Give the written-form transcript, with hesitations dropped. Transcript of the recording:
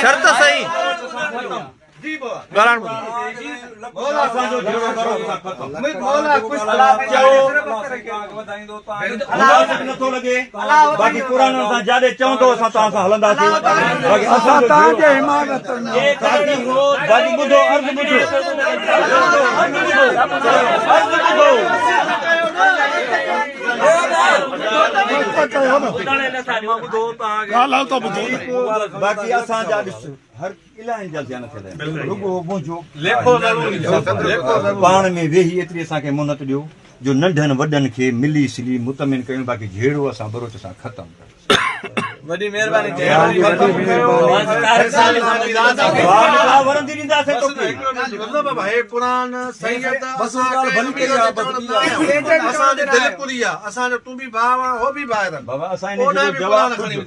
شرط صحيح ڳالهائڻ ٻڌو. مناسب نٿو لڳي باقي قرآن سان جاڏي چوندو اسان توهان سان هلنداسين باقي اسان توهان جي حمايت ۾ باقي ٻڌو عرض ٻڌو عرض ٻڌو عرض ٻڌو ڳالهه ته ٻڌو باقي اسان جا ڏس هر الاهين جا زيان ٿيل آهن رڳو منهنجو ليکو ضرور پاڻ ۾ ويهي ايتري اسان کي مهلت ڏيو جو ننڍن وڏن کي ملي سلي مطمئن ڪيون باقي جهيڙو اسان ٻروچ سان ختم ڪريون. وڏي مهرباني ورندي ڏينداسين توکي. بابا هي قرآن سيد اسان جي دل پوري آ اسان جو تون به ڀاء آ هو به ڀائر بابا اسان ان جو جواب اهڙي